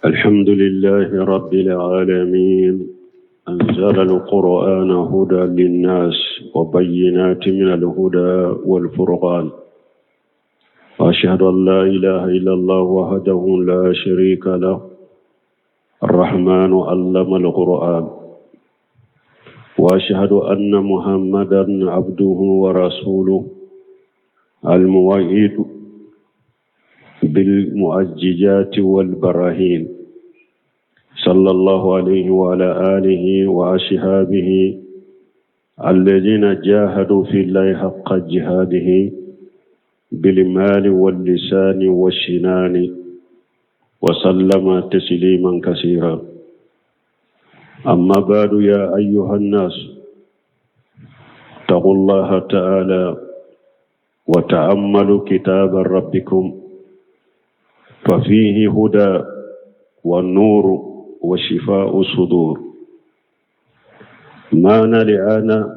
الحمد لله رب العالمين أنزل القرآن هدى للناس وبينات من الهدى والفرقان وأشهد أن لا إله إلا الله وحده لا شريك له الرحمن علم القرآن وأشهد أن محمدا عبده ورسوله الموحد بالمؤججات والبراهين صلى الله عليه وعلى آله وأصحابه الذين جاهدوا في الله حق جهاده بالمال واللسان والشنان وسلم تسليما كثيرا أما بعد يا أيها الناس اتقوا الله تعالى وتأملوا كتاب ربكم ففيه هدى والنور وشفاء الصدور معنا الآن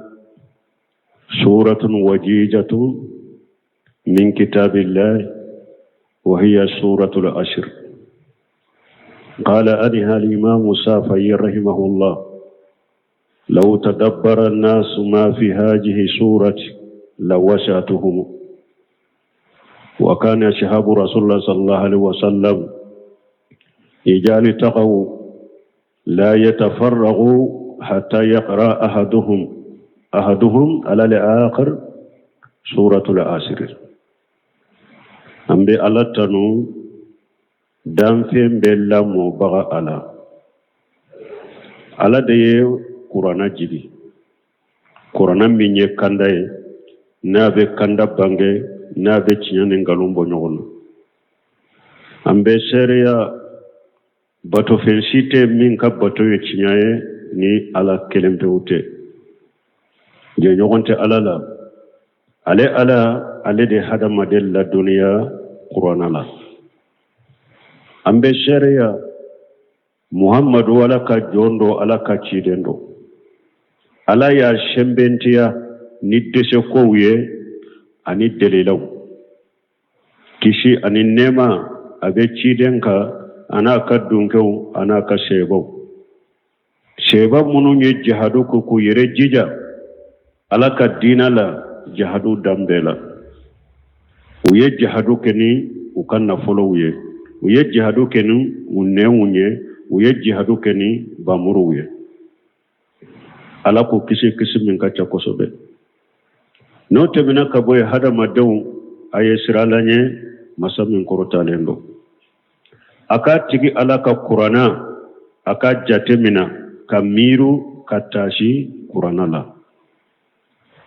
سورة وجيجة من كتاب الله وهي سورة العشر قال أنها الإمام الشافعي رحمه الله لو تدبر الناس ما في هذه السورة لوسعتهم وكان شهاب رسول الله صلى الله عليه وسلم إذا التقوا لا يتفرغوا حتى يقرأ أحدهم أحدهم على الآخر سورة العصر an bɛ ala tanu danfɛn bɛɛ lamɔbaga ala ala de ye kuranna jigi kuranna min ye kanda ye n'a bɛ kanda bange n'a bɛ tiɲɛ ni nkalon bɔ ɲɔgɔn na an bɛ seereya batofɛn si tɛ min ka bato ye tiɲɛ ye ni ala kelen pewu tɛ jɛɲɔgɔn tɛ ala la ale ala ale de hadamaden ladɔnniya kuranna la an bɛ seereya muhammadu ala ka jɔn don ala ka ciden don ala y'a sɛnbɛntiya ni dɛsɛkow ye ani dalilaw kisi ani nɛɛma a bɛ ciden kan a n'a ka dunkɛw a n'a ka seebaw seba minnu ye jihadu kɛ k'u yɛrɛ jija ala ka diina la jihadu dan bɛɛ la u ye jihadu kɛ ni u ka nafolow ye u ye jihadu kɛ ni u nɛnw ye u ye jihadu kɛ ni bamuruw ye ala k'u kisi kisi min ka ca kosɛbɛ n'o tɛmɛna ka bɔ yen hadamadenw a ye siran ala ɲɛ masa min kɔrɔtalen don a k'a tigi ala ka kuranna a k'a jate mina ka miiru ka taasi kuranna la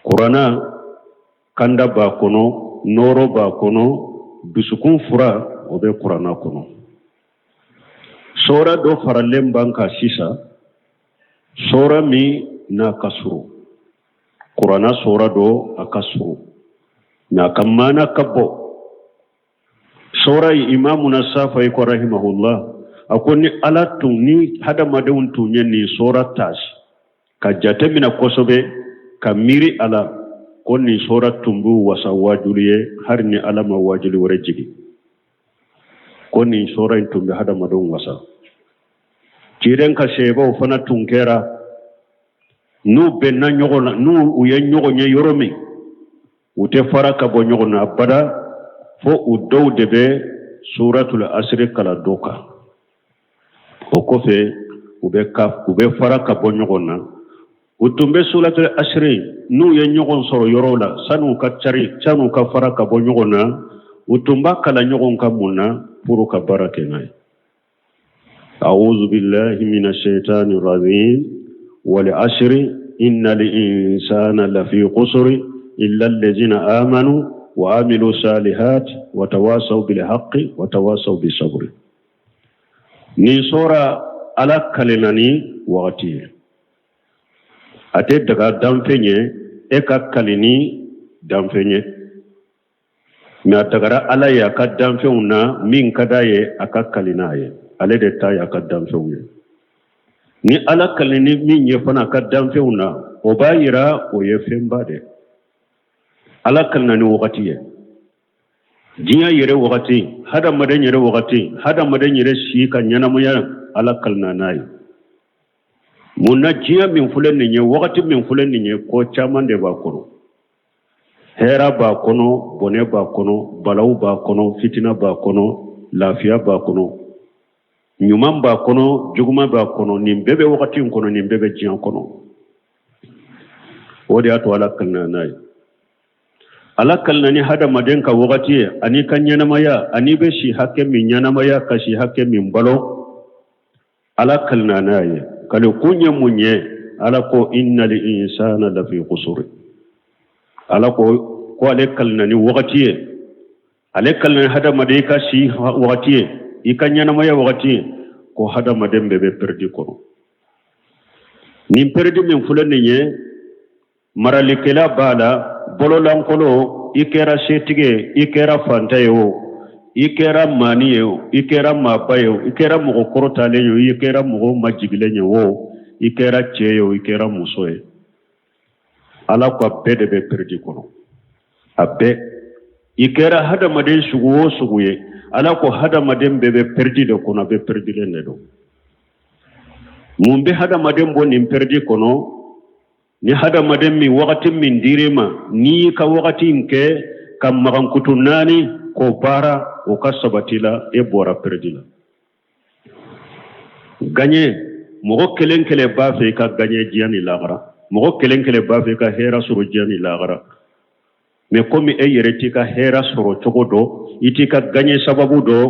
kuranna kanda b'a kɔnɔ nɔɔrɔ b'a kɔnɔ dusukun fura o bɛ kuranna kɔnɔ sɔra dɔ faralen b'an kan sisan sɔra min n'a ka surun kuranna sɔra dɔ a ka surun nka a ka maana ka bon sɔra imamuna safayi ko rahimahullah a ko ni ala tun ni hadamadenw tun ye nin sɔra taasi ka jate minɛ kosɛbɛ ka miiri a la ko nin sɔra tun b'u wasa waajuli ye hali ni ala ma waajuli wɛrɛ jigin ko nin sɔra in tun bɛ hadamadenw wasa ciden ka seebaw fana tun kɛra n'u bɛnna ɲɔgɔn na n'u u ye ɲɔgɔn ye yɔrɔ min u tɛ fara ka bɔ ɲɔgɔn na abada fo u dɔw de bɛ suratul asiri kalan dɔ kan o kɔfɛ u bɛ ka u bɛ fara ka bɔ ɲɔgɔn na u tun bɛ suratul asiri n'u ye ɲɔgɔn sɔrɔ yɔrɔw la san'u ka cari san'u ka fara ka bɔ ɲɔgɔn na u tun b'a kalan ɲɔgɔn kan mun na pour ka baara kɛ n'a ye أعوذ بالله من الشيطان الرجيم والعصر إن الإنسان لفي قصر إلا الذين آمنوا وعملوا الصالحات وتواصوا بالحق وتواصوا بالصبر nin sɔra ala kalenna ni wagati ye a tɛ daga danfɛn ye e ka kali ni danfɛn ye mɛ a dagara ala ye a ka danfɛnw na min ka d'a ye a ka kali n'a ye ale de ta ye a ka danfɛnw ye ni ala kali ni min ye fana a ka danfɛnw na o b'a yira o ye fɛnba de ala kalina ni wagati ye Diɲɛ yɛrɛ wagati, hadamaden yɛrɛ wagati, hadamaden yɛrɛ si ka ɲɛnamaya, Ala kalina n'a ye. Mun na? Diɲɛ min filɛ nin ye, wagati min filɛ nin ye, ko caman de b'a kɔnɔ. Hɛra b'a kɔnɔ, bɔnɛ b'a kɔnɔ, balawu b'a kɔnɔ, fitina b'a kɔnɔ, lafiya b'a kɔnɔ, ɲuman b'a kɔnɔ, juguman b'a kɔnɔ. Nin bɛɛ bɛ wagati in kɔnɔ, nin bɛɛ bɛ diɲɛ kɔnɔ. O de y'a to Ala kalina n'a ye. Ala kalina ni hadamaden ka wagati ye, ani ka ɲɛnamaya, ani bɛ si hakɛ min ɲɛnamaya, ka si hakɛ min balo, Ala kalina n'a ye. Kale kun ye mun ye? Ala ko innal insana lafi kusuri. Ala ko ko ale kalina ni wagati ye, ale kalina ni hadamaden ka si wagati ye, i ka ɲɛnamaya wagati ye, ko hadamaden bɛɛ bɛ pɛrɛdi kɔnɔ. Nin pɛrɛdi min filɛ nin ye, maralikɛla b'a la, bololankolon, i kɛra setigi ye, i kɛra fantan ye o, i kɛra maani ye o, i kɛra maaba ye o, i kɛra mɔgɔ kɔrɔtalen ye o, i kɛra mɔgɔ majigilen ye o, i kɛra cɛ ye o, i kɛra muso ye, Ala ko a bɛɛ de bɛ pɛrɛdi kɔnɔ. A bɛɛ, i kɛra hadamaden sugu o sugu ye, Ala ko hadamaden bɛɛ bɛ pɛrɛdi de kɔnɔ, a bɛɛ pɛrɛdilen de don. Mun bɛ hadamaden bɔ nin pɛrɛdi kɔnɔ? Ni hadamaden min wagati min dir'i ma, n'i y'i ka wagati in kɛ ka magankutu naani k'o baara, o ka sabati la, e bɔra pɛrɛdi la. Gaɲɛ, mɔgɔ kelen kelen b'a fɛ i ka gaɲɛ diɲɛ ni lahara, mɔgɔ kelen kelen b'a fɛ i ka hɛrɛ sɔrɔ diɲɛ ni lahara. Mɛ komi e yɛrɛ t'i ka hɛrɛ sɔrɔ cogo dɔn, i t'i ka gaɲɛ sababu dɔn,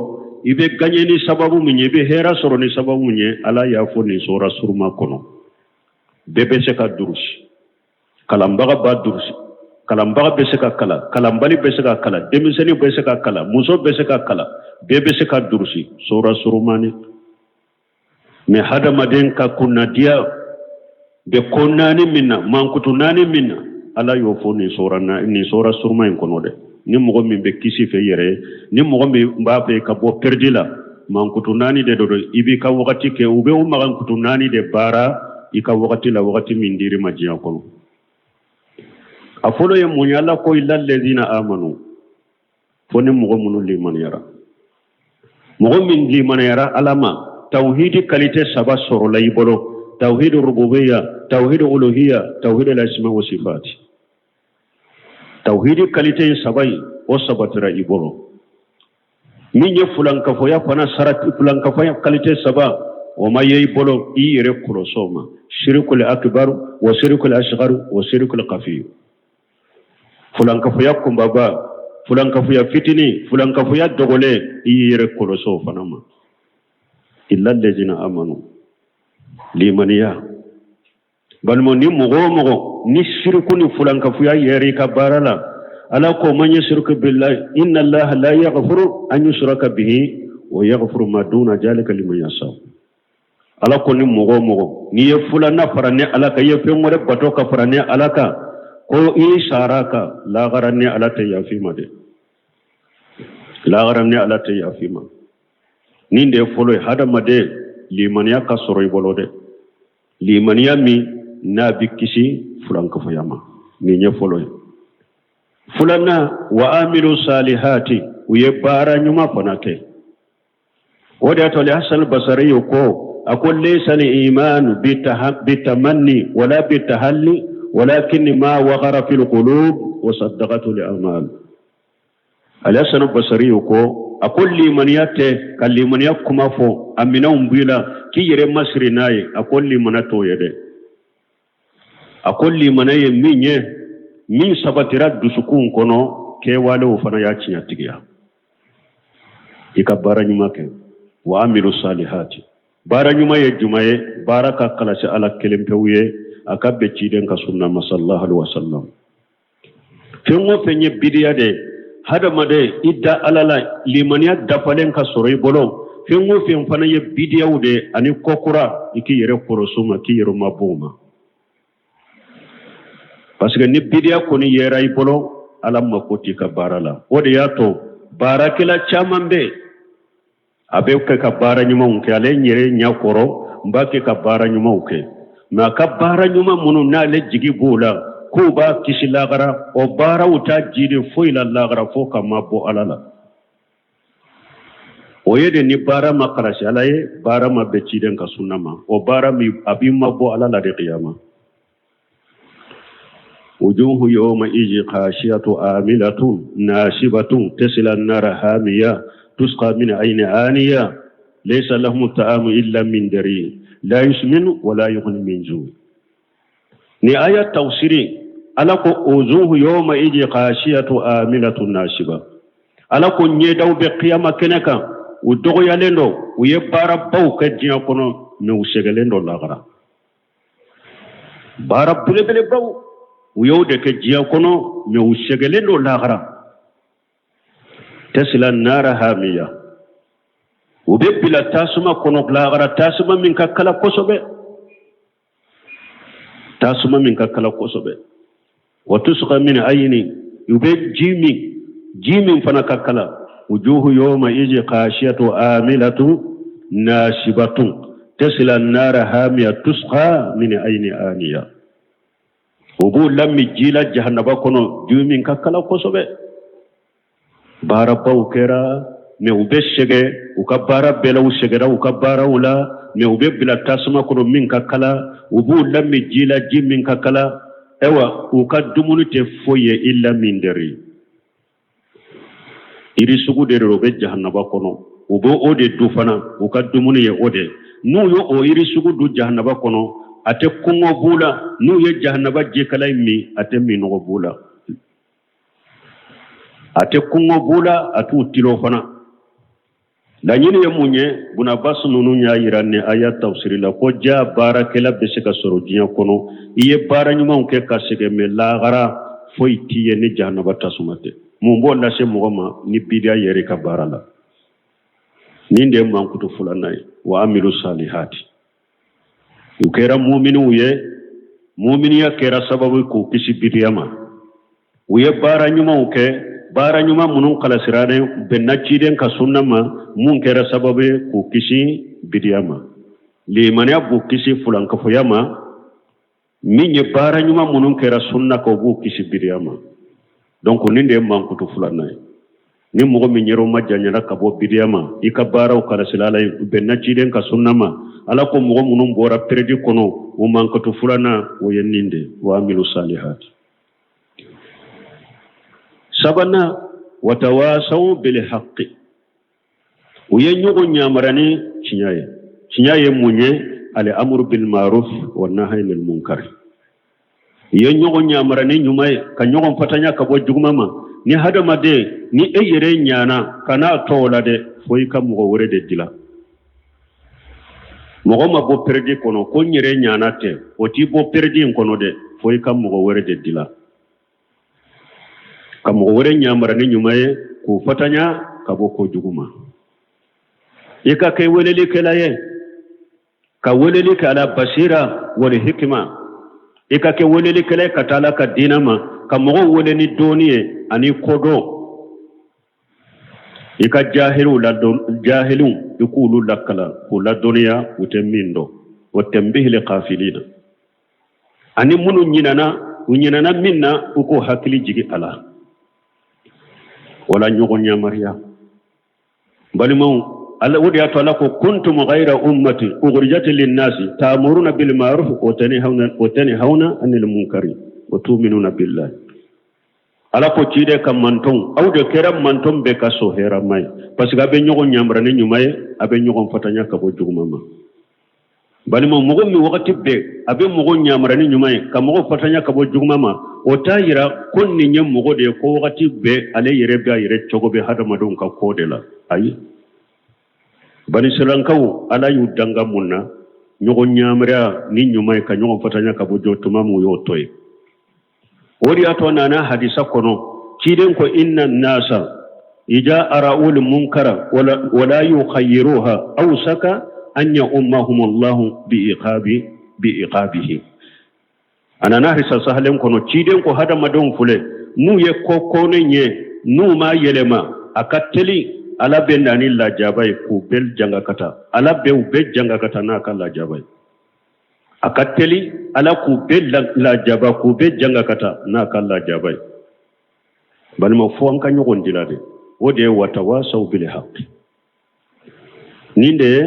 i bɛ gaɲɛ ni sababu min ye, i bɛ hɛrɛ sɔrɔ ni sababu min ye, Ala y'a fɔ nin sura suruma kɔnɔ. Bɛɛ bɛ se ka durusi, kalanbaga b'a durusi, kalanbaga bɛ se ka kalan, kalanbali bɛ se ka kalan, denmisɛnnin bɛ se ka kalan, muso bɛ se ka kalan, bɛɛ bɛ se ka durusi sura surumani. Mɛ hadamaden ka kunnadiya bɛ ko naani min na, mankutu naani min na, Ala y'o fɔ nin sura suruma in kɔnɔ dɛ. Ni mɔgɔ min bɛ kisi fɛ yɛrɛ ye, ni mɔgɔ min b'a fɛ ka bɔ pɛrɛdi la, mankutu naani de don. I b'i ka wagati kɛ, u bɛ o mankutu naani de baara i ka wagati la, wagati min dir'i ma diɲɛ kɔnɔ. A fɔlɔ ye mun ye? Ala ko illa lezina amanu, fo ni mɔgɔ minnu limaniyara. Mɔgɔ min limaniyara Ala ma, tawhidi kalite saba sɔrɔla i bolo: tawhidi rububiya, tawhidi uluhiya, tawhidi lasima wa sifati. Tawhidi kalite in saba in, o sabatira i bolo. Min ye fulankafoya fana sarati, fulankafoya kalite saba, o ma ye i bolo, i yɛrɛ kɔlɔs'o ma: shirikul akbar wa shirikul asghar wa shirikul kafi. Fulankafoya kunbaba, fulankafoya fitini, fulankafoya dogolen, i yɛrɛ kɔlɔs'o fana ma. Illa lezina amanu, limaniya. Balima, ni mɔgɔ o mɔgɔ ni siriku ni fulankafoya yɛrɛ i ka baara la, Ala ko man yushrik billahi inna Allaha la yaghfiru an yushraka bihi wa yaghfiru ma duna zalika liman yasha. Ala ko ni mɔgɔ o mɔgɔ n'i ye fulanna fara ne Ala kan, i ye fɛn wɛrɛ bato ka fara ne Ala kan, ko i sara kan lahara, ne Ala tɛ yafa i ma dɛ. Lahara, ne Ala tɛ yafa i ma. Nin de ye fɔlɔ ye. Hadamaden, limaniya ka sɔrɔ i bolo dɛ, limaniya min n'a bɛ kisi fulankafoya ma. Nin ye fɔlɔ ye. Filanan, wa amilu salihati, u ye baara ɲuman fana kɛ. O de y'a to Hasan Basari ko, a ko laysa al-iman bitamanni wala bitahalli walakin ma waqara fil qulub wa saddaqatu al-a'mal. Alhassan Basari ko, a ko limaniya tɛ ka limaniya kuma fɔ, a minɛnw b'i la, k'i yɛrɛ masiri n'a ye. A ko limaniya t'o ye dɛ. A ko limaniya ye min ye, min sabatira dusukun kɔnɔ, kɛwalew fana y'a tiɲɛtigiya. I ka baara ɲuman kɛ, wa amilu salihati. Baara ɲuman ye jumɛn ye? Baara ka kalasi Ala kelen pewu ye, a ka bɛn ciden ka sunna ma, sallallahu alaihi wasallam. Fɛn o fɛn ye bidiya de ye, hadamaden, i da Ala la, limaniya dafalen ka sɔrɔ i bolo. Fɛn o fɛn fana ye bidiyaw de ye ani kokura, i k'i yɛrɛ kɔlɔsi o ma, k'i yɛrɛ mabɔ o ma, parce que ni bidiya kɔni yera i bolo, Ala mako t'i ka baara la. O de y'a to baarakɛla caman bɛ yen, a bɛ kɛ ka baara ɲumanw kɛ, ale yɛrɛ ɲɛ kɔrɔ n b'a kɛ ka baara ɲumanw kɛ, mɛ a ka baara ɲuman minnu n'ale jigi b'o la k'u b'a kisi lagara, o baaraw t'a jidi foyi la lagara fo ka mabɔ Ala la. O ye de ni baara ma kalasi Ala ye, baara ma bɛn ciden ka sunna ma, o baara min a b'i mabɔ Ala la de kiyama. Wujuhu yawma izi khashiyatu amilatun nasibatun tasla nara hamiya tusqa min ayni aniya laysa lahum ta'amu illa min dari la yusminu wa la yughni min ju. Ni aya tafsiri Ala ko wujuhu yawma izi khashiyatu amilatun nasiba. Ala ko ɲɛdaw bɛ kiyama kɛnɛ kan, u dɔgɔyalen don, u ye baarabaw kɛ diɲɛ kɔnɔ, mais u sɛgɛlen don lagara. Baara belebelebaw u y'o de kɛ diɲɛ kɔnɔ, mais u sɛgɛlen don lagara. Tasla nara hamiya, u bɛ bila tasuma kɔnɔ lagara, tasuma min ka kala kosɛbɛ, tasuma min ka kala kosɛbɛ. Wa tusqa min ayini, u bɛ ji min, ji min fana ka kala. Wujuhu yawma izi khashiyatu amilatu nasibatun tasla nara hamiya tusqa min ayini aniya. U b'u lamin ji la jahanaba kɔnɔ, ji min ka kala kosɛbɛ. Baarabaw kɛra, mais u bɛ sɛgɛn u ka baara bɛɛ la, u sɛgɛnra u ka baaraw la, mais u bɛ bila tasuma kɔnɔ min ka kala, u b'u lamin ji la, ji min ka kala. Ayiwa, u ka dumuni tɛ foyi ye illa min dari, yiri sugu de don, u bɛ jahanaba kɔnɔ, u bɛ o de dun fana, u ka dumuni ye o de. N'u ye o yiri sugu dun jahanaba kɔnɔ, a tɛ kɔngɔ b'u la. N'u ye jahanaba jikala in min, a tɛ minnɔgɔ b'u la, a tɛ kɔngɔ b'u la, a t'u tilo fana. Laɲini ye mun ye? Bun Abbas ninnu y'a yira ni aya tafsiri la ko ja baarakɛla bɛ se ka sɔrɔ diɲɛ kɔnɔ, i ye baara ɲumanw kɛ ka sɛgɛn, mais lahara foyi t'i ye ni jahanaba tasuma tɛ. Mun b'o lase mɔgɔ ma ni bidiya yɛrɛ ka baara la? Nin de ye mankutu filanan ye, wa amilu salihati. U kɛra muminiw ye, muminiya kɛra sababu k'u kisi bidiya ma. U ye baara ɲumanw kɛ, baara ɲuman minnu kalasira ni bɛnna ciden ka sunna ma, mun kɛra sababu ye k'u kisi bidiya ma. Limaniya b'u kisi fulankafoya ma. Min ye baara ɲuman minnu kɛra sunna kan, o b'u kisi bidiya ma. Donc nin de ye mankutu filanan ye. Ni mɔgɔ min yɛrɛ ma janyara ka bɔ bidiya ma, i ka baaraw kalasila Ala ye, bɛnna ciden ka sunna ma, Ala ko mɔgɔ minnu bɔra pɛrɛdi kɔnɔ, o mankutu filanan o ye nin de, wa amilu salihati. Sabanan, watawasaw bil haqqi, u ye ɲɔgɔn yamara ni tiɲɛ ye. Tiɲɛ ye mun ye? Al amru bil ma'ruf wa nahyi anil munkar. U ye ɲɔgɔn yamara ni ɲuman ye, ka ɲɔgɔn fatanya ka bɔ juguman ma. Ni hadamaden, ni e yɛrɛ ɲana, kan'a to o la dɛ, fo i ka mɔgɔ wɛrɛ de dila. Mɔgɔ ma bɔ pɛrɛdi kɔnɔ ko n yɛrɛ ɲana tɛ, o t'i bɔ pɛrɛdi in kɔnɔ dɛ, fo i ka mɔgɔ wɛrɛ de dila. Ka mɔgɔ wɛrɛ yamara ni ɲuman ye, k'u fatanya ka bɔ ko jugu ma. I ka kɛ welelikɛla ye, ka weleli kɛ ala basira wali hikima. I ka kɛ welelikɛla ye ka taa Ala ka diinɛ ma, ka mɔgɔw wele ni dɔnni ye ani kodɔn. I ka jahiliw ladɔn, jahiliw i k'olu lakalan, k'u ladɔnniya u tɛ min dɔn. Wa tanbihil gafilina, ani minnu ɲinana, u ɲinana min na, u k'u hakili jigi a la. Wala ɲɔgɔn yamaruya, balimaw, ala o de y'a to Ala ko kuntum ghayra ummati ukhrijat linnasi ta'muruna bil ma'ruf wa tanhauna wa tanhauna anil munkari wa tu'minuna billahi. Ala ko ciden ka mantonw, aw de kɛra manton bɛɛ ka so hɛrɛma ye, parce que a bɛ ɲɔgɔn yamara ni ɲuman ye, a bɛ ɲɔgɔn fatanya ka bɔ juguman ma. Balima, mɔgɔ min wagati bɛɛ a bɛ mɔgɔ yamara ni ɲuman ye, ka mɔgɔ fatanya ka bɔ juguman ma, o t'a yira ko nin ye mɔgɔ de ye ko wagati bɛɛ ale yɛrɛ bɛ a yɛrɛ cogo bɛ hadamadenw ka ko de la. Ayi, banisirailakaw, Ala y'u danga mun na? Ɲɔgɔn yamaruya ni ɲuman ye, ka ɲɔgɔn fatanya ka bɔ jɔ tuma min, u y'o to yen. O de y'a to nana hadisa kɔnɔ, ciden ko inna nasa ija ara'ul munkara wala yughayyiruha awsaka an ya'ummahum Allahu bi iqabi bi iqabihi. A nana hadisa sahalen kɔnɔ, ciden ko hadamadenw filɛ, n'u ye ko kɔnnen ye, n'u m'a yɛlɛma, a ka teli Ala bɛ na ni lajaba ye k'u bɛɛ janga ka taa. Ala bɛ u bɛɛ janga ka taa n'a ka lajaba ye. A ka teli Ala k'u bɛɛ lajaba, k'u bɛɛ janga ka taa n'a ka lajaba ye. Balima, fo an ka ɲɔgɔn dila de. O de ye watawasaw bil haqi. Nin de ye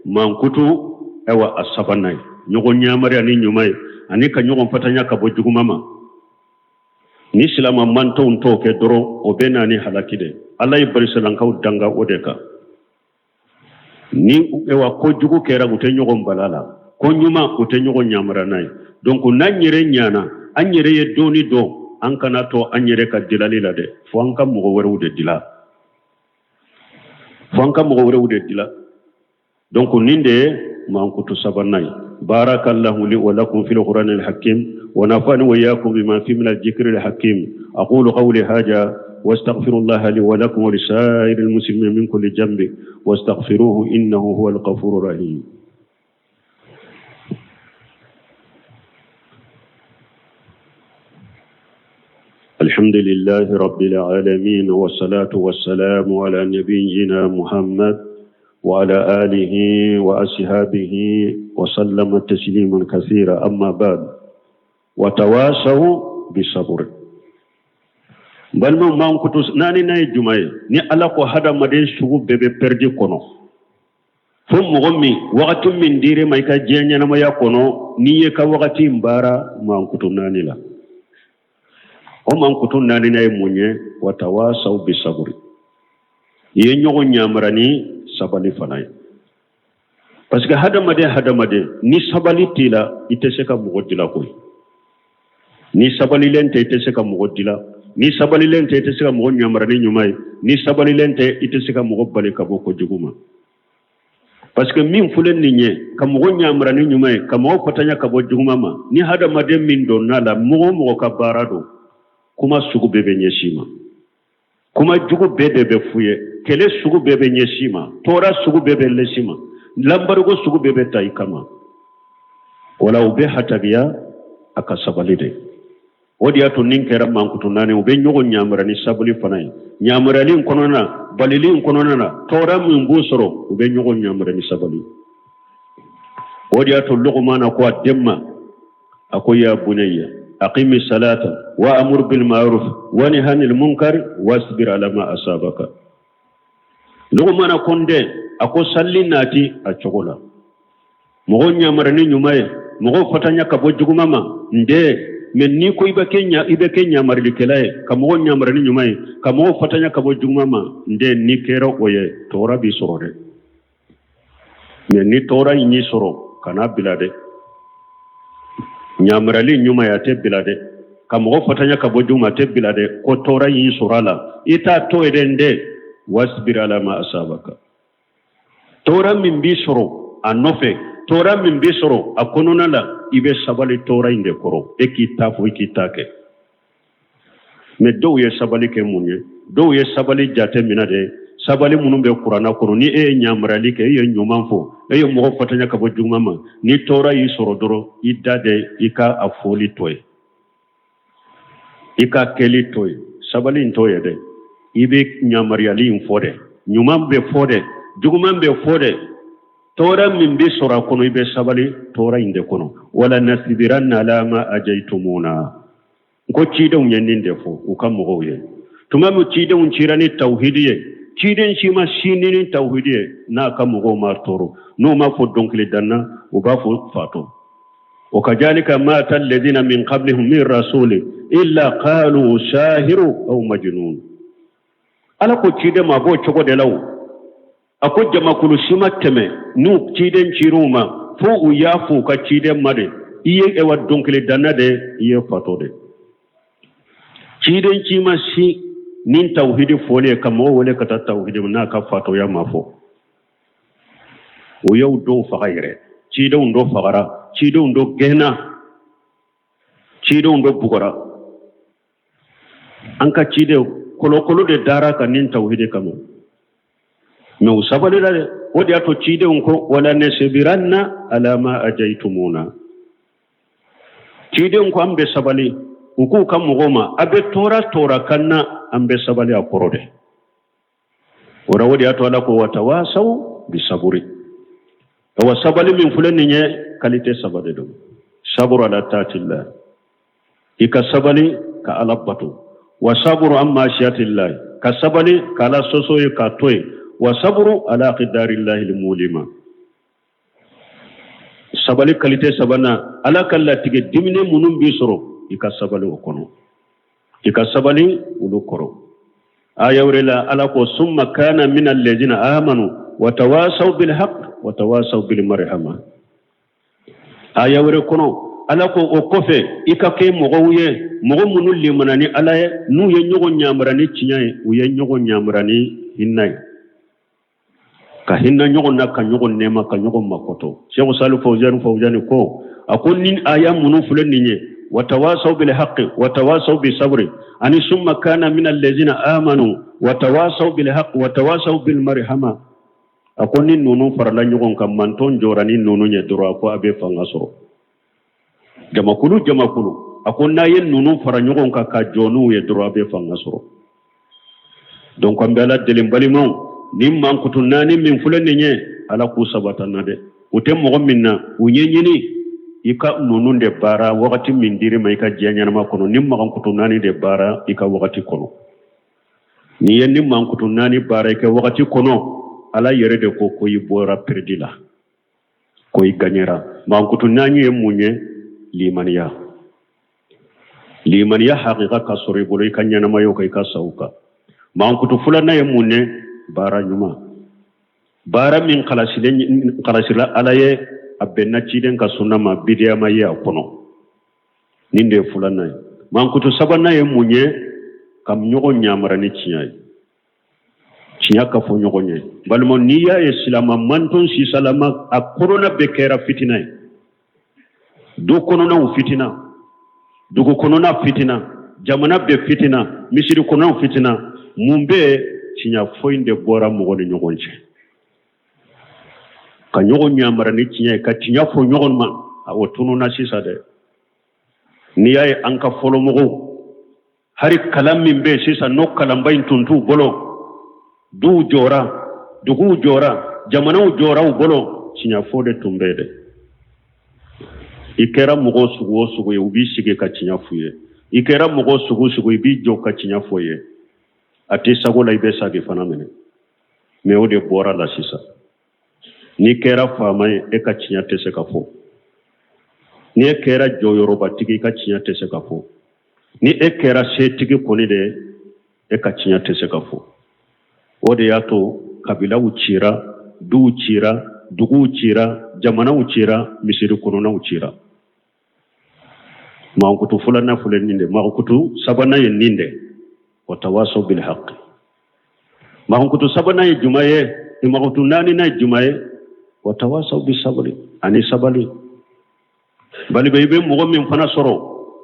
mankutu ayiwa a sabanan ye, ɲɔgɔn yamaruya ni ɲuman ye ani ka ɲɔgɔn fatanya ka bɔ juguman ma. Ni silama mantɔnw t'o kɛ dɔrɔn, o bɛ na ni halaki de. Ala ye barisilankaw danga o de kan. Ni ayiwa ko jugu kɛra, u tɛ ɲɔgɔn bala la, ko ɲuman u tɛ ɲɔgɔn yamaruya n'a ye. Donc n'an yɛrɛ ɲana, an yɛrɛ ye dɔɔni dɔn, an kana to an yɛrɛ ka dilali la dɛ, fo an ka mɔgɔ wɛrɛw de dila, fo an ka mɔgɔ wɛrɛw de dila. Donc nin de ye mankutu sabanan ye. Barakallahu li wa lakum fil qur'anil hakim wa nafa'ani wa iyyakum bima fi min al-dhikril hakim. Aqulu qawli hadha واستغفر الله لي ولكم ولسائر المسلمين من كل ذنب واستغفروه انه هو الغفور الرحيم. الحمد لله رب العالمين، والصلاة والسلام على نبينا محمد وعلى آله وأصحابه وسلم تسليما كثيرا. أما بعد، وتواصوا بالصبر. Balimaw, mankutu naaninan ye jumɛn ye? Ni Ala ko hadamaden sugu bɛɛ bɛ pɛridi kɔnɔ, fo mɔgɔ min wagati min dir'i ma i ka diɲɛ ɲɛnamaya kɔnɔ, n'i ye ka wagati in baara mankutu naani la, o mankutu naaninan ye mun ye? Watawasaw bisaburi, i ye ɲɔgɔn yamara ni sabali fana ye. Parce que hadamaden, hadamaden, ni sabali t'i la, i tɛ se ka mɔgɔ dila koyi. Ni sabalilen tɛ, i tɛ se ka mɔgɔ dila. Ni sabalilen tɛ, i tɛ se ka mɔgɔ yamara ni ɲuman ye. Ni sabalilen tɛ, i tɛ se ka mɔgɔ bali ka bɔ kojugu ma. Parce que min filɛ nin ye, ka mɔgɔ yamara ni ɲuman ye, ka mɔgɔ fatanya ka bɔ juguman ma, ni hadamaden min donna la, mɔgɔ o mɔgɔ ka baara don, kuma sugu bɛɛ bɛ ɲɛsin ma, kuma jugu bɛɛ de bɛ f'u ye, kɛlɛ sugu bɛɛ bɛ ɲɛsin ma, tɔɔrɔ sugu bɛɛ bɛ lɛsin ma, lanbarigo sugu bɛɛ bɛ ta i kama. Wala u bɛ hatabiya a ka sabali de. O de y'a to nin kɛra mankutu naani, u bɛ ɲɔgɔn yamara ni sabali fana ye. Yamarali in kɔnɔna na, balili in kɔnɔna na, tɔɔrɔ min b'u sɔrɔ, u bɛ ɲɔgɔn yamara ni sabali. O de y'a to Lugumana ko a den ma, a ko: ya bunayya aqimi salata wa amur bil ma'ruf wa nahy anil munkar wasbir ala ma asabaka. Lugumana ko n den, a ko salli nati a cogo la, mɔgɔ yamara ni ɲuman ye, mɔgɔ fatanya ka bɔ juguman ma. N den, mɛ n'i ko i bɛ kɛ ɲamarilikɛla ye, ka mɔgɔ yamara ni ɲuman ye, ka mɔgɔ fatanya ka bɔ juguman ma, n den, n'i kɛra o ye, tɔɔrɔ b'i sɔrɔ dɛ. Mɛ ni tɔɔrɔ in y'i sɔrɔ, kana bila dɛ. Ɲamarali ɲuman ye, a tɛ bila dɛ. Ka mɔgɔ fatanya ka bɔ jugu ma, a tɛ bila dɛ. Ko tɔɔrɔ y'i sɔrɔ a la, i t'a to yen dɛ. N den, wasbir ala ma asabaka. Tɔɔrɔ min b'i sɔrɔ a nɔfɛ, tɔɔrɔ min b'i sɔrɔ a kɔnɔna la, i bɛ sabali tɔɔrɔ in de kɔrɔ, e k'i ta fɔ, i k'i ta kɛ. Mɛ dɔw ye sabali kɛ mun ye? Dɔw ye sabali jate minɛ de, sabali minnu bɛ kuranna kɔnɔ. Ni e ye ɲamarali kɛ, e ye ɲuman fɔ, e ye mɔgɔ fatanya ka bɔ juguman ma, ni tɔɔrɔ y'i sɔrɔ dɔrɔn, i da de, i ka a fɔli to ye, i ka kɛli to ye. Sabali in t'o ye dɛ. I bɛ ɲamaruyali in fɔ dɛ, ɲuman bɛ fɔ dɛ, juguman bɛ fɔ dɛ. Tɔɔrɔ min bɛ sɔrɔ a kɔnɔ, i bɛ sabali tɔɔrɔ in de kɔnɔ. Wala nasbiranna ala ma ajaytumuna. N ko cidenw ye nin de fɔ u ka mɔgɔw ye tuma min cidenw cira ni tawhidi ye. Ciden si ma sini ni tawhidi ye n'a ka mɔgɔw ma tɔɔrɔ. N'u ma fɔ dɔnkilidanna, u b'a fɔ fatɔ. Wa kazalika ma ata alladhina min qablihim min rasuli illa qalu sahiru aw majnun. Ala ko ciden ma, a b'o cogo de la. O a ko jamakulu si ma tɛmɛ n'u ciden cir'u ma, fo u y'a fɔ u ka ciden ma de: i ye ewa dɔnkilidanna de, i ye fatɔ de. Ciden si ma si ni tawhidi fɔli ye ka mɔgɔ wele ka taa tawhidi ma n'a ka fatɔya ma fɔ. O y'u dɔw faga yɛrɛ, cidenw dɔ fagara, cidenw dɔ gɛnna, cidenw dɔ bugɔra. An ka ciden kolokolo de dara ka nin tawhidi kama, mɛ u sabalila dɛ. O de y'a to cidenw ko: wala nasbiranna ala ma ajaytumuna. Cidenw ko an bɛ sabali. U k'u ka mɔgɔw ma: a bɛ tɔɔrɔ tɔɔrɔ kan na, an bɛ sabali a kɔrɔ dɛ. O la, o de y'a to Ala ko watawasaw bisaburi. Awa, sabali min filɛ nin ye, qualité saba de don. Saburu ala taatillah, i ka sabali ka Ala bato. Wa saburu an maasiyatillah, ka sabali ka Ala sɔsɔ ye k'a to yen. Wa saburu ala aqdarillahi almulima. Sabali kalite sabanan, Ala ka latigɛ diminen minnu b'i sɔrɔ, i ka sabali o kɔnɔ, i ka sabali olu kɔrɔ. Aya wɛrɛ la, Ala ko summa kana min allazina amanu wa tawasaw bil haqq wa tawasaw bil marhama. Aya wɛrɛ kɔnɔ, Ala ko o kɔfɛ i ka kɛ mɔgɔw ye, mɔgɔ minnu limana ni Ala ye, n'u ye ɲɔgɔn ɲamara ni tiɲɛ ye, u ye ɲɔgɔn ɲamara ni hinɛ ye, ka hinɛ ɲɔgɔn na, ka ɲɔgɔn nɛɛma, ka ɲɔgɔn makɔtɔ. Sɛku Salihu Fawuzani Fawuzani ko, a ko ni aya minnu filɛ nin ye, watawasaw bil haqqi watawasaw bi sabri, ani summa kana min allazina amanu watawasaw bil haqqi watawasaw bil marhama, a ko ni ninnu farala ɲɔgɔn kan, mantɔn jɔra ni ninnu ye dɔrɔn, a ko a bɛ fanga sɔrɔ. Jamakulu jamakulu, a ko n'a ye ninnu fara ɲɔgɔn kan ka jɔ n'u ye dɔrɔn, a bɛ fanga sɔrɔ. Donc an bɛ Ala deli, balimaw, ni mankutu naani min filɛ nin ye, Ala k'u sabata na dɛ. U tɛ mɔgɔ min na, u ɲɛɲini i ka ninnu de baara wagati min dir'i ma i ka diɲɛ ɲɛnama kɔnɔ. Ni mankutu naani de baara i ka wagati kɔnɔ, n'i ye ni mankutu naani baara i ka wagati kɔnɔ, Ala yɛrɛ de ko ko i bɔra peredi la, ko i gaɲɛra. Mankutu naani ye mun ye? Limaniya. Limaniya hakika ka sɔrɔ i bolo i ka ɲɛnamaya kan, i ka saw kan. Mankutu filanan ye mun ye? Baara ɲuman, baara min kalasila Ala ye, a bɛnna ciden ka sunna ma, bidiya ma ye a kɔnɔ. Nin de ye filanan ye. Mankutu sabanan ye mun ye? Ka ɲɔgɔn ɲamara ni tiɲɛ ye, tiɲɛ ka fɔ ɲɔgɔn ye. Balima, n'i y'a ye silama manton sisalama, a kɔnɔna bɛɛ kɛra fitina ye, du kɔnɔnaw fitina, dugu kɔnɔna fitina, jamana bɛɛ fitina, misiri kɔnɔnaw fitina, mun bɛ? Tiɲɛ fɔ in de bɔra mɔgɔ ni ɲɔgɔn cɛ. Ka ɲɔgɔn ɲamara ni tiɲɛ ye, ka tiɲɛ fɔ ɲɔgɔn ma, o tununna sisan dɛ. N'i y'a ye an ka fɔlɔmɔgɔw, hari kalan min bɛ sisan, n'o kalanba in tun t'u bolo, duw jɔra, duguw jɔra, jamanaw jɔra u bolo, tiɲɛ fɔ de tun bɛ dɛ. I kɛra mɔgɔ sugu o sugu ye, u b'i sigi ka tiɲɛ f'u ye. I kɛra mɔgɔ sugu sugu, i b'i jɔ ka tiɲɛ fɔ ye. A tɛ sago la, i bɛ sagi fana minɛ. Mais o de bɔra la sisan. N'i kɛra faama ye, e ka tiɲɛ tɛ se ka fɔ. Ni e kɛra jɔyɔrɔbatigi, i ka tiɲɛ tɛ se ka fɔ. Ni e kɛra setigi kɔni de, e ka tiɲɛ tɛ se ka fɔ. O de y'a to kabilaw cira, duw cira, duguw cira, jamanaw cira, misiri kɔnɔnaw cira. Mankutu filanan filɛ nin de, mankutu sabanan ye nin de, wa tawasaw bil haqq. Mankutu sabanan ye juma ye, mankutu naaninan ye juma ye, wa tawasaw bi sabri, ani sabali. Baliba, i bɛ mɔgɔ min fana sɔrɔ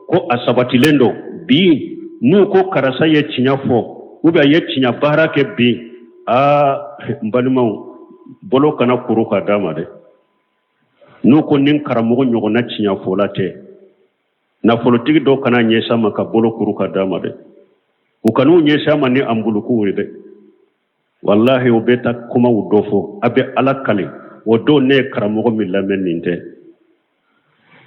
ko a sabatilen don bi, n'u ko karisa ye tiɲɛ fɔ ou bien a ye tiɲɛ baara kɛ bi, aa n balimaw, bolo kana kuru ka d'a ma dɛ. N'u ko nin karamɔgɔ ɲɔgɔnna tiɲɛ fɔla tɛ, nafolotigi dɔw kana ɲɛsin a ma ka bolo kuru ka d'a ma dɛ. U kan'u ɲɛsin a ma ni anbulukuw ye dɛ. Walahi, u bɛ taa kumaw dɔ fɔ, a bɛ Ala kale, o don ne ye karamɔgɔ min lamɛn nin tɛ,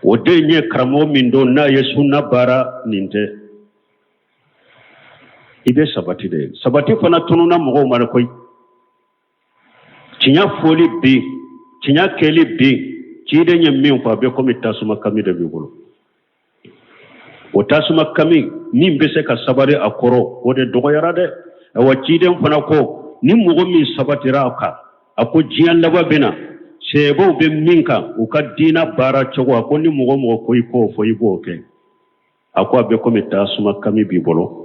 o den ye karamɔgɔ min don n'a ye sunna baara nin tɛ. I bɛ sabati de. Sabati fana tununna mɔgɔw ma koyi. Tiɲɛ fɔli bi, tiɲɛ kɛli bi, ciden ye min fɔ, a bɛ komi tasuma kami de b'i bolo. O tasuma kami min bɛ se ka sabari a kɔrɔ, o de dɔgɔyara dɛ. Awa, ciden fana ko ni mɔgɔ min sabatira a kan, a ko diɲɛ laban bɛ na, sɛbɛw bɛ min kan, u ka diina baara cogo, a ko ni mɔgɔ mɔgɔ ko i k'o fɔ, i b'o kɛ, a ko a bɛ komi tasuma kami b'i bolo.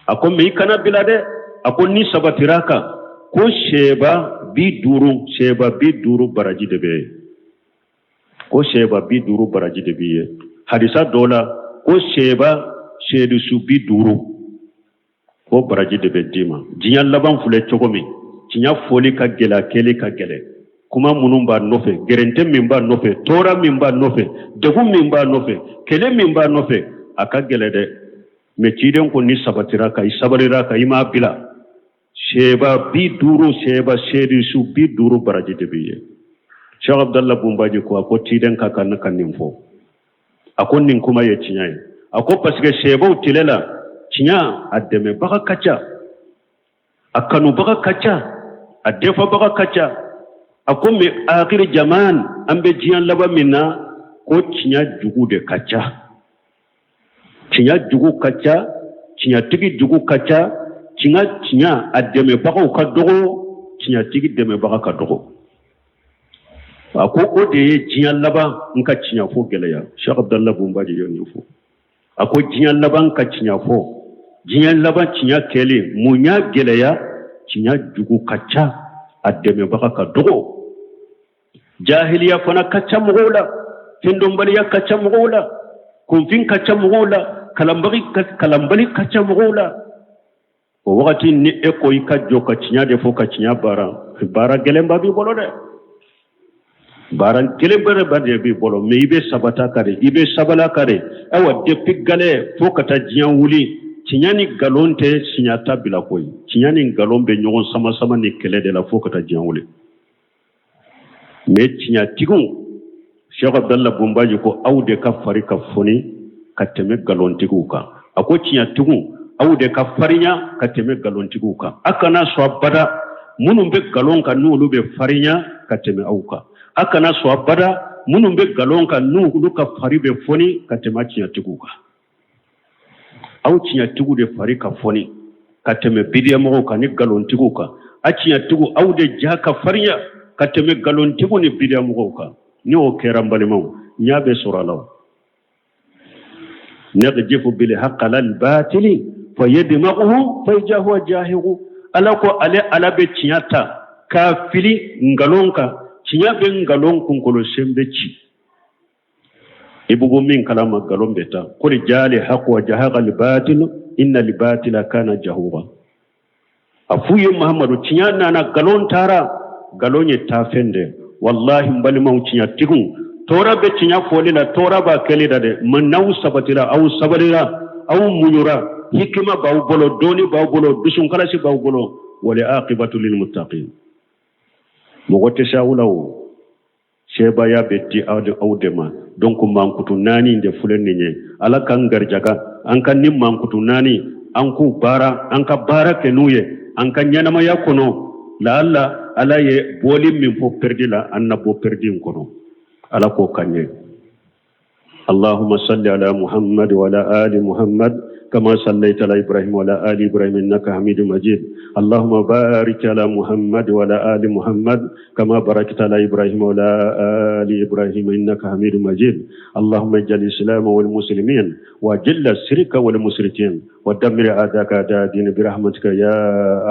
A ko mais i kana bila dɛ. A ko ni sabatira kan, ko sɛba 50, sɛba 50 baraji de bɛ yen, ko sɛba 50 baraji de b'i ye. Hadisa dɔ la, ko sɛba seedusu 50, ko baraji de bɛ d'i ma. Diɲɛ laban filɛ cogo min, tiɲɛ fɔli ka gɛlɛ, a kɛli ka gɛlɛ, kuma minnu b'a nɔfɛ, gɛrɛntɛ min b'a nɔfɛ, tɔɔrɔ min b'a nɔfɛ, degun min b'a nɔfɛ, kɛlɛ min b'a nɔfɛ, a ka gɛlɛ dɛ. Mais ciden ko ni sabatira kan, i sabalira kan, i m'a bila, sɛba 50, sɛba seedusu 50 baraji de b'i ye. Cheikh Abdallah Bunbaji ko, a ko ciden ka kan ka nin fɔ. A ko nin kuma ye tiɲɛ ye. A ko parce que sɛbaw tile la, tiɲɛ a dɛmɛbaga ka ca. A kanubaga ka ca, a defabaga ka ca. A komi akiri jaman, an bɛ diɲɛ laban min na, ko tiɲɛ jugu de ka ca, tiɲɛ jugu ka ca, tiɲɛtigi jugu ka ca. Tiɲɛ, tiɲɛ a dɛmɛbagaw ka dɔgɔ, tiɲɛtigi dɛmɛbaga ka dɔgɔ. A ko o de ye diɲɛ laban n ka tiɲɛ fɔ gɛlɛya. Cheikh Abdallah Bunbaji ye nin fɔ. A ko diɲɛ laban ka tiɲɛ fɔ, diɲɛ laban tiɲɛ kɛlen, mun y'a gɛlɛya? Tiɲɛ jugu ka ca, a dɛmɛbaga ka dɔgɔ. Jahiliya fana ka ca mɔgɔw la, fɛndɔnbaliya ka ca mɔgɔw la, kunfin ka ca mɔgɔw la, kalanbali ka ca mɔgɔw la. O wagati ni e ko i ka jɔ ka tiɲɛ de fɔ, ka tiɲɛ baara, baara gɛlɛnba b'i bolo dɛ, baara gɛlɛnba de b'i bolo. Mais i bɛ sabata ka de, i bɛ sabala ka de. Ayiwa, depuis galɛ fo ka taa diɲɛ wuli, tiɲɛ ni nkalon tɛ siɲɛ ta bila koyi. Tiɲɛ ni nkalon bɛ ɲɔgɔn sama sama ni kɛlɛ de la fo ka taa diɲɛ wuli. Mais tiɲɛtigiw, Cheikh Abdallah Bunbaji ko aw de ka fari ka foni ka tɛmɛ nkalontigiw kan. A ko tiɲɛtigiw, aw de ka farinya ka tɛmɛ nkalontigiw kan. A kana sɔn abada minnu bɛ nkalon kan, n'olu bɛ farinya ka tɛmɛ aw kan. A kana sɔn abada minnu bɛ nkalon kan, n'olu ka fari bɛ foni ka tɛmɛ tiɲɛtigiw kan. Aw tiɲɛtigiw de fari ka foni ka tɛmɛ bidiyamɔgɔw kan ni nkalontigiw kan. A tiɲɛtigiw, aw de ja ka farinya ka tɛmɛ nkalontigiw ni bidiyamɔgɔw kan. Ni o kɛra, n balimaw, ɲa bɛ sɔrɔ a la. Naqdifu bil haqqi alal batili fayadmaghuhu fa iza huwa zahiqu. Ala ko ale Ala bɛ tiɲɛ ta k'a fili nkalon kan, tiɲɛ bɛ nkalon kunkolo sen bɛ ci. I bɛ bɔ min kalama, nkalon bɛ taa. Qul jaal haqq wa zahaqa al batil inna al batila kana zahuqa. A f'u ye Mahamadu, tiɲɛ nana, nkalon taara, nkalon ye taafɛn de. Walahi n balimaw, tiɲɛtigiw, tɔɔrɔ bɛ tiɲɛ fɔli la, tɔɔrɔ b'a kɛli la dɛ. Mais n'aw sabatira, aw sabalira, aw muɲura, hikima b'aw bolo, dɔnni b'aw bolo, dusunkalasi b'aw bolo, wal aqibatu lil muttaqin. Mɔgɔ tɛ se aw la o, sebaaya bɛ di aw de ma. Donc mankutu naani de filɛ nin ye. Ala k'an garijaga an ka nin mankutu naani, an k'u baara, an ka baara kɛ n'u ye an ka ɲɛnamaya kɔnɔ. Laala Ala ye bɔli min fɔ perdi la, an na bɔ perdi in kɔnɔ. Ala k'o k'an ye. اللهم صل على محمد وعلى آل محمد كما صليت على إبراهيم وعلى آل إبراهيم إنك حميد مجيد. اللهم بارك على محمد وعلى آل محمد كما باركت على إبراهيم وعلى آل إبراهيم إنك حميد مجيد. اللهم اجعل الإسلام والمسلمين وأذل الشرك والمشركين ودمر أعداءك أعداء الدين برحمتك يا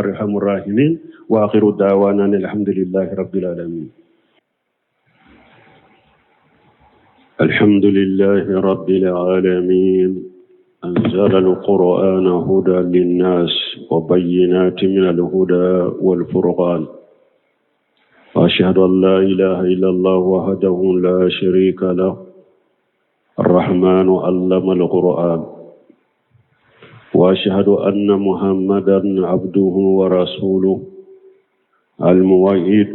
أرحم الراحمين. وآخر دعوانا الحمد لله رب العالمين. الحمد لله رب العالمين، أنزل القرآن هدى للناس وبينات من الهدى والفرقان، وأشهد أن لا إله إلا الله وحده لا شريك له، الرحمن علم القرآن، وأشهد أن محمدا عبده ورسوله المؤيد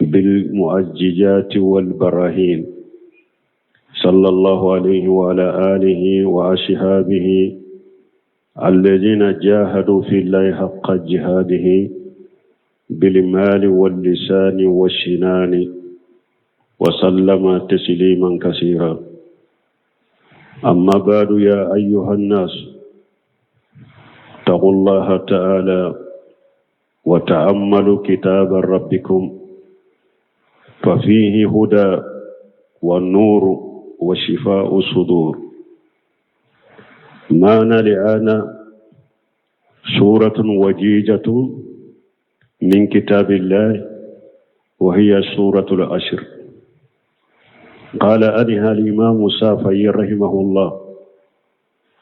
بالمؤججات والبراهين، صلى الله عليه وعلى آله وأصحابه الذين جاهدوا في الله حق جهاده بالمال واللسان والسنان، وسلم تسليما كثيرا. أما بعد، يا أيها الناس، اتقوا الله تعالى وتأملوا كتاب ربكم، ففيه هدى والنور وشفاء الصدور. معنا الآن سورة وجيجة من كتاب الله، وهي سورة العشر. قال أنها الإمام الشافعي رحمه الله: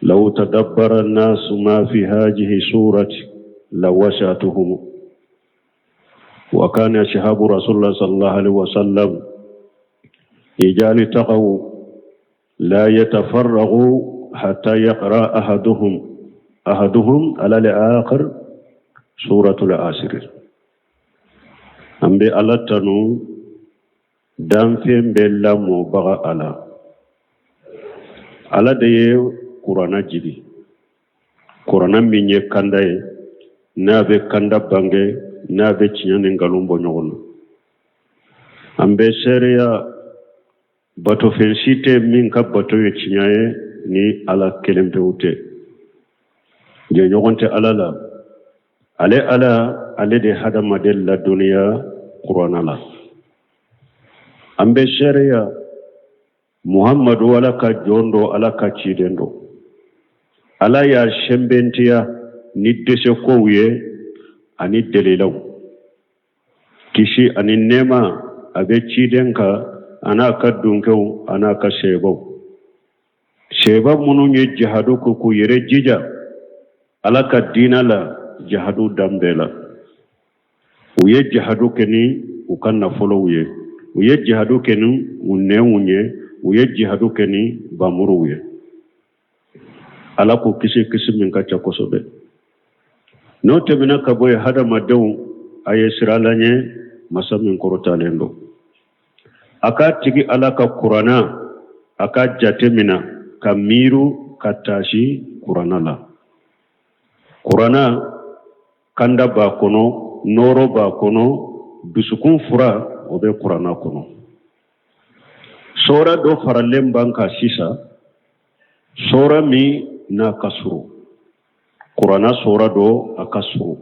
لو تدبر الناس ما في هذه السورة لوسعتهم. وكان أصحاب رسول الله صلى الله عليه وسلم إذا التقوا لا يتفرغوا حتى يقرأ أحدهم على الآخر سورة العصر. An bɛ Ala tanu, danfɛn bɛɛ lamɔbaga Ala. Ala de ye kuranna jigi, kuranna min ye kanda ye. N'a bɛ kanda bange, n'a bɛ tiɲɛ ni nkalon bɔ ɲɔgɔn na. An bɛ seereya batofɛn si tɛ min ka bato ye tiɲɛ ye ni Ala kelen pewu tɛ. Jɛɲɔgɔn tɛ Ala la. Ale Ala, ale de hadamaden ladɔnniya kuranna la. An bɛ seereya Muhammadu Ala ka jɔn don, Ala ka ciden don. Ala y'a sɛnbɛntiya ni dɛsɛkow ye ani dalilaw. Kisi ani nɛɛma a bɛ ciden kan an'a ka dunkew an'a ka seebaw. Seeba minnu ye jihadu kɛ k'u yɛrɛ jija Ala ka diinɛ la jihadu dan bɛɛ la. U ye jihadu kɛ ni u ka nafolow ye, u ye jihadu kɛ ni u nɛnw ye, u ye jihadu kɛ ni bamuruw ye. Ala k'u kisi kisi min ka ca kosɛbɛ. N'o tɛmɛna ka bɔ yen, hadamadenw, a ye siran Ala ɲɛ, masa min kɔrɔtalen don. A k'a tigi Ala ka kuranna, a k'a jate mina ka miiru ka taasi kuranna la. Kuranna kanda b'a kɔnɔ, nɔɔrɔ b'a kɔnɔ, dusukun fura o bɛ kuranna kɔnɔ. Sɔra dɔ faralen b'an kan sisan, sɔra min n'a ka surun, kuranna sɔra dɔ a ka surun,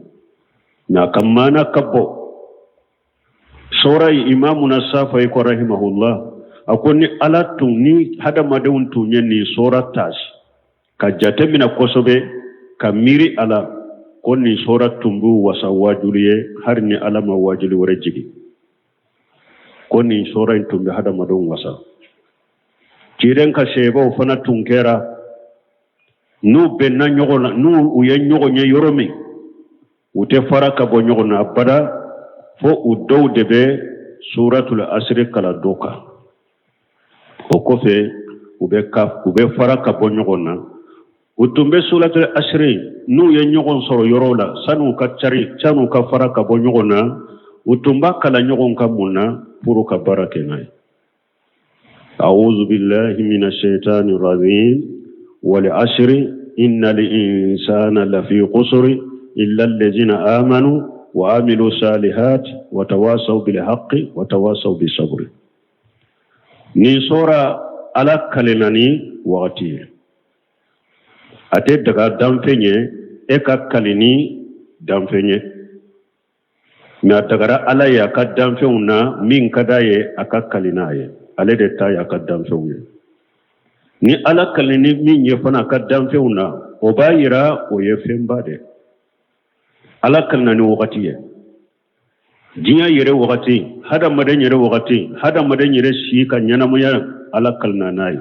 nka a ka maana ka bon. Sɔra in imamuna safayi ko rahimahullah, a ko ni Ala tun ni hadamadenw tun ye nin sɔra taasi ka jate minɛ kosɛbɛ ka miiri a la, ko nin sɔra tun b'u wasa waajuli ye hali ni Ala ma waajuli wɛrɛ jigin, ko nin sɔra in tun bɛ hadamadenw wasa. Ciden ka seebaw fana tun kɛra n'u bɛnna ɲɔgɔn na, n'u u ye ɲɔgɔn ye yɔrɔ min, u tɛ fara ka bɔ ɲɔgɔn na abada fo u dɔw de bɛ suratul asiri kalan dɔ kan. O kɔfɛ u bɛ fara ka bɔ ɲɔgɔn na. U tun bɛ suratul asiri, n'u ye ɲɔgɔn sɔrɔ yɔrɔ la, san'u ka cari, san'u ka fara ka bɔ ɲɔgɔn na, u tun b'a kalan ɲɔgɔn kan mun na? Pour ka baara kɛ n'a ye. أعوذ بالله من الشيطان الرجيم والعصر إن الإنسان لفي قصر إلا الذين آمنوا وعملوا الصالحات وتواصوا بالحق وتواصوا بالصبر. Nin sɔra Ala kalenna ni wagati ye. A tɛ daga danfɛn ye e ka kali ni danfɛn ye, mɛ a dagara Ala ye a ka danfɛnw na min ka d'a ye a ka kali n'a ye. Ale de ta ye a ka danfɛnw ye. Ni Ala kali ni min ye fana a ka danfɛnw na, o b'a yira o ye fɛnba de. Ala kalina ni wagati ye, diɲɛ yɛrɛ wagati, hadamaden yɛrɛ wagati, hadamaden yɛrɛ si ka ɲɛnamaya, Ala kalina n'a ye.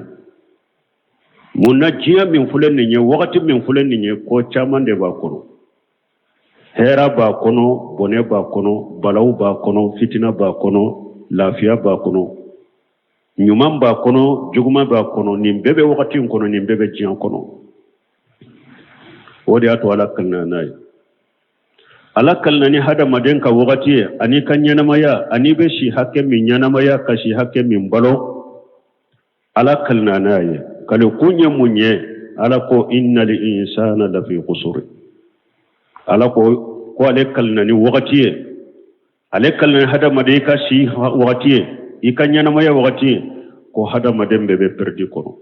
Mun na? Diɲɛ min filɛ nin ye, wagati min filɛ nin ye, ko caman de b'a kɔnɔ. Hɛra b'a kɔnɔ, bɔnɛ b'a kɔnɔ, balaw b'a kɔnɔ, fitina b'a kɔnɔ, lafiya b'a kɔnɔ, ɲuman b'a kɔnɔ, juguman b'a kɔnɔ. Nin bɛɛ bɛ wagati in kɔnɔ, nin bɛɛ bɛ diɲɛ kɔnɔ. O de y'a to Ala kalina n'a ye. Ala kalina ni hadamaden ka wagati ye ani ka ɲɛnamaya, ani bɛ si hakɛ min ɲɛnamaya, ka si hakɛ min balo, Ala kalina n'a ye. Kali kun ye mun ye? Ala ko innal insana lafi kusuri. Ala ko ko ale kalina ni wagati ye, ale kalina ni hadamaden i ka si wagati ye, i ka ɲɛnamaya wagati ye, ko hadamaden bɛɛ bɛ pɛrɛdi kɔnɔ.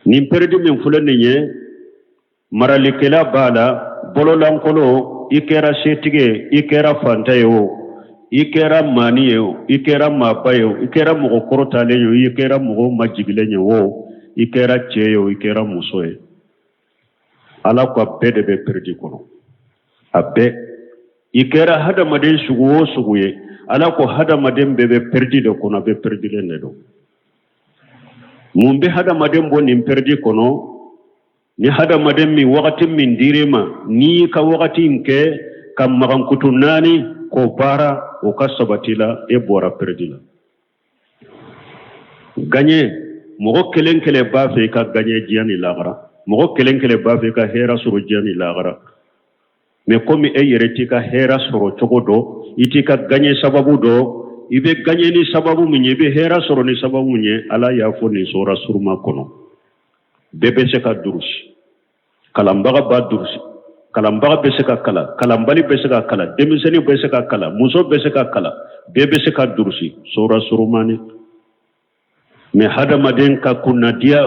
Nin pɛrɛdi min filɛ nin ye, maralikɛla b'a la, bololankolon, i kɛra setigi ye, i kɛra fantan ye o, i kɛra maani ye o, i kɛra maaba ye o, i kɛra mɔgɔ kɔrɔtalen ye o, i kɛra mɔgɔ majigilen ye o, i kɛra cɛ ye o, i kɛra muso ye, Ala ko a bɛɛ de bɛ pɛrɛdi kɔnɔ. A bɛɛ, i kɛra hadamaden sugu o sugu ye, Ala ko hadamaden bɛɛ bɛ pɛrɛdi de kɔnɔ, a bɛɛ pɛrɛdilen de don. Mun bɛ hadamaden bɔ nin pɛrɛdi kɔnɔ? Ni hadamaden min wagati min dir'i ma, n'i y'i ka wagati in kɛ ka magankutu naani k'o baara, o ka sabati la, e bɔra pɛrɛdi la. Gaɲɛ, mɔgɔ kelen kelen b'a fɛ i ka gaɲɛ diɲɛ ni lahara, mɔgɔ kelen kelen b'a fɛ i ka hɛrɛ sɔrɔ diɲɛ ni lahara. Mɛ komi e yɛrɛ t'i ka hɛrɛ sɔrɔ cogo dɔn, i t'i ka gaɲɛ sababu dɔn, i bɛ gaɲɛ ni sababu min ye, i bɛ hɛrɛ sɔrɔ ni sababu min ye, Ala y'a fɔ nin sɔra suruma kɔnɔ. Bɛɛ bɛ se ka durusi, kalanbaga b'a durusi, Kalanbaga bɛ se ka kalan, kalanbali bɛ se ka kalan, denmisɛnnin bɛ se ka kalan, muso bɛ se ka kalan, bɛɛ bɛ se ka durusi. Sura surumani mɛ hadamaden ka kunnadiya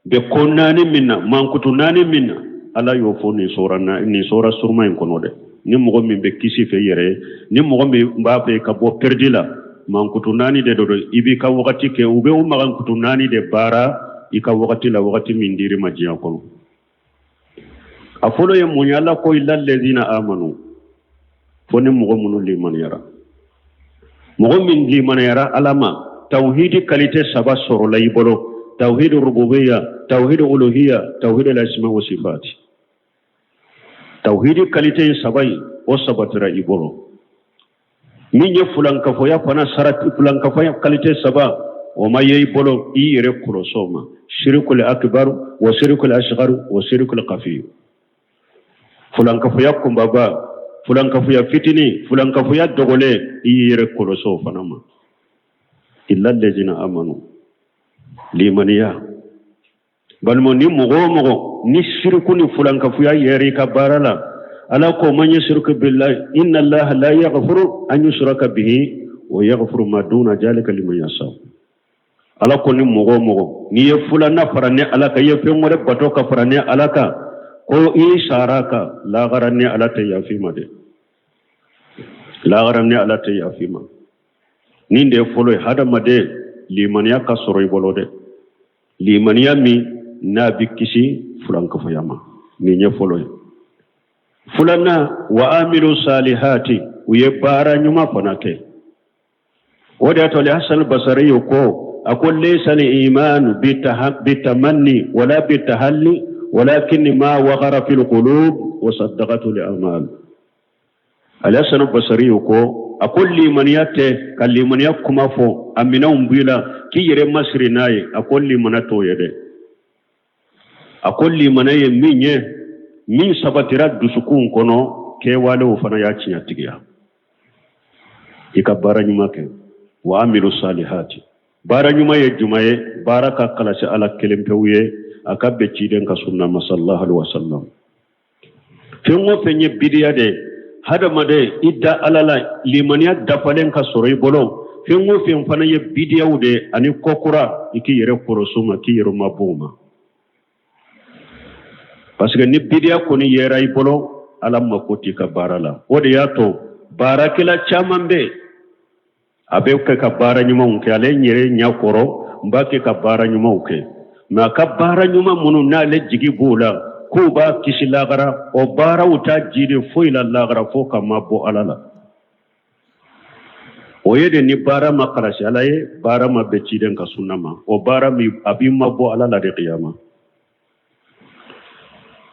bɛ ko naani min na, mankutu naani min na, Ala y'o fɔ nin sura nin sura suruma in kɔnɔ dɛ. Ni mɔgɔ min bɛ kisi fɛ yɛrɛ ye, ni mɔgɔ min b'a fɛ ka bɔ pɛridi la, mankutu naani de don. I b'i ka wagati kɛ, u bɛ o mankutu naani de baara i ka wagati la, wagati min dir'i ma diɲɛ kɔnɔ. A fɔlɔ ye mun ye? Ala ko illa lezina amanu, fo ni mɔgɔ minnu limaniyara. Mɔgɔ min limaniyara Ala ma, tawhidi kalite saba sɔrɔla i bolo: tawhidi rububiya, tawhidi uluhiya, tawhidi lasima wa sifati. Tawhidi kalite in saba in, o sabatira i bolo. Min ye fulankafoya fana sarati, fulankafoya kalite saba, o ma ye i bolo, i yɛrɛ kɔlɔs'o ma: shirikul akbar wa shirikul asghar wa shirikul kafi. Fulankafoya kunbaba, fulankafoya fitini, fulankafoya dogolen, i yɛrɛ kɔlɔs'o fana ma. Illa lezina amanu, limaniya. Balima, ni mɔgɔ o mɔgɔ ni siriku ni fulankafoya yɛrɛ i ka baara la, Ala ko man yushrik billahi inna Allaha la yaghfiru an yushraka bihi wa yaghfiru ma duna zalika liman yasha. Ala ko ni mɔgɔ o mɔgɔ n'i ye fulanna fara ni Ala kan, i ye fɛn wɛrɛ bato ka fara ni Ala kan, ko i sara kan lahara, ni Ala tɛ yafa i ma dɛ. Lahara ni Ala tɛ yafa i ma. Nin de ye fɔlɔ ye. Hadamaden, limaniya ka sɔrɔ i bolo dɛ, limaniya min n'a bɛ kisi fulankafoya ma. Nin ye fɔlɔ ye. Filanan, wa amilu salihati, u ye baara ɲuman fana kɛ. O de y'a to Hasan Basari y'o ko, a ko laysa al-iman bitamanni wala bitahalli walakin ma waqara fil qulub wa saddaqatu al-a'mal. Al-Hasan Basari y'o ko, a ko limaniya tɛ ka limaniya kuma fɔ, a minɛnw b'i la, k'i yɛrɛ masiri n'a ye. A ko limaniya t'o ye dɛ. A ko limaniya ye min ye, min sabatira dusukun kɔnɔ, kɛwalew fana y'a tiɲɛtigiya. I ka baara ɲuman kɛ, wa amilu salihati. Baara ɲuman ye jumɛn ye? Baara ka kalasi Ala kelen pewu ye, a ka bɛn ciden ka sunna ma, sallallahu alaihi wasallam. Fɛn o fɛn ye bidiya de, hadamaden, i da Ala la, limaniya dafalen ka sɔrɔ i bolo. Fɛn o fɛn fana ye bidiyaw de ani kokura, i k'i yɛrɛ kɔlɔsi ma, k'i yɛrɛ mabɔ o ma, parce que ni bidiya kɔni yera i bolo, Ala mako t'i ka baara la. O de y'a to baarakɛla caman bɛ, a bɛ kɛ ka baara ɲumanw kɛ, ale yɛrɛ ɲɛ kɔrɔ n b'a kɛ ka baara ɲumanw kɛ, mɛ a ka baara ɲuman minnu n'ale jigi b'o la k'u b'a kisi lagara, o baaraw t'a jidi foyi la lagara fo ka mabɔ Ala la. O ye de ni baara ma kalasi Ala ye, baara ma bɛn ciden ka sunna ma, o baara min a b'i mabɔ Ala la de kiyama.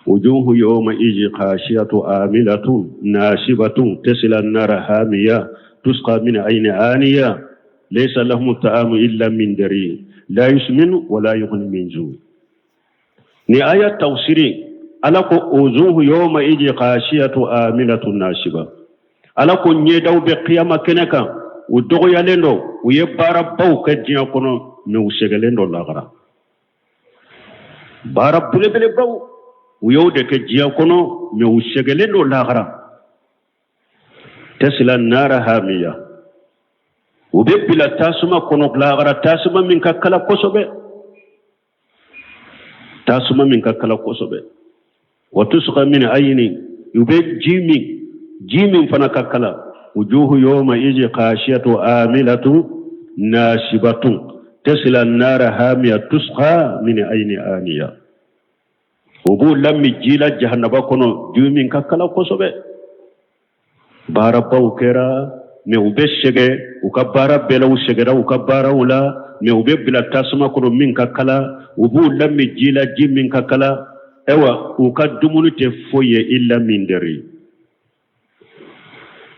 Wujuhu yawma izi khashiyatu amilatun nasibatun tasla an-nara hamiya tusqa min ayni aniya laysa lahum ta'amu illa min dari la yusminu wa la yughni min ju. Ni aya tafsiri, Ala ko wujuhu yawma izi khashiyatu amilatun nasiba. Ala ko ɲɛdaw bɛ kiyama kɛnɛ kan, u dɔgɔyalen don, u ye baarabaw kɛ diɲɛ kɔnɔ, mɛ u sɛgɛlen don lagara. Baara belebelebaw u y'o de kɛ diɲɛ kɔnɔ, mɛ u sɛgɛlen don lahara. Tasla nara hamiya, u bɛ bila tasuma kɔnɔ lahara, tasuma min ka kala kosɛbɛ, tasuma min ka kala kosɛbɛ. Wa tusqa min ayini, u bɛ ji min, ji min fana ka kala. Wujuhu yawma izi khashiyatu amilatu nasibatu tasla nara hamiya tusqa min ayni aniya. U b'u lamin ji la jahanaba kɔnɔ, ji min ka kala kosɛbɛ. Baarabaw kɛra, mɛ u bɛ sɛgɛn u ka baara bɛɛ la, u sɛgɛnra u ka baaraw la, mɛ u bɛ bila tasuma kɔnɔ min ka kala, u b'u lamin ji la, ji min ka kala. Ayiwa, u ka dumuni tɛ foyi ye illa min dari,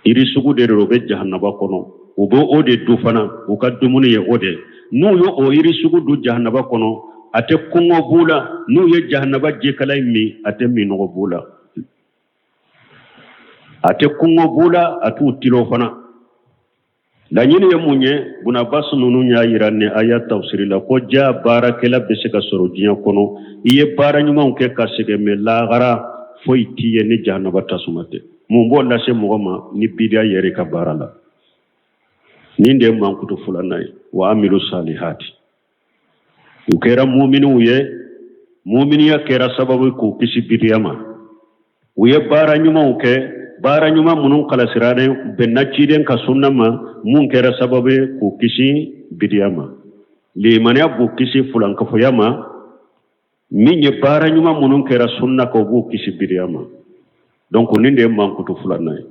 yiri sugu de don, u bɛ jahanaba kɔnɔ, u bɛ o de dun fana, u ka dumuni ye o de. N'u ye o yiri sugu dun jahanaba kɔnɔ, a tɛ kɔngɔ b'u la. N'u ye jahanaba jikala in min, a tɛ minnɔgɔ b'u la, a tɛ kɔngɔ b'u la, a t'u tilo fana. Laɲini ye mun ye? Buna Abbas ninnu y'a yira ni aya tafsiri la ko ja baarakɛla bɛ se ka sɔrɔ diɲɛ kɔnɔ, i ye baara ɲumanw kɛ ka sɛgɛn, mɛ lahara Foyi t'i ye ni jahanaba tasuma tɛ. Mun b'o lase mɔgɔ ma ni bidiya yɛrɛ ka baara la? Nin de ye mankutu filanan ye, wa amilu salihati. U kɛra muminiw ye, muminiya kɛra sababu k'u kisi bidiya ma. U ye baara ɲumanw kɛ, baara ɲuman minnu kalasiralen bɛnna ciden ka sunna ma, mun kɛra sababu ye k'u kisi bidiya ma. Limaniya b'u kisi fulankafoya ma. Min ye baara ɲuman minnu kɛra sunna kan, o b'u kisi bidiya ma. Donc nin de ye mankutu filanan ye.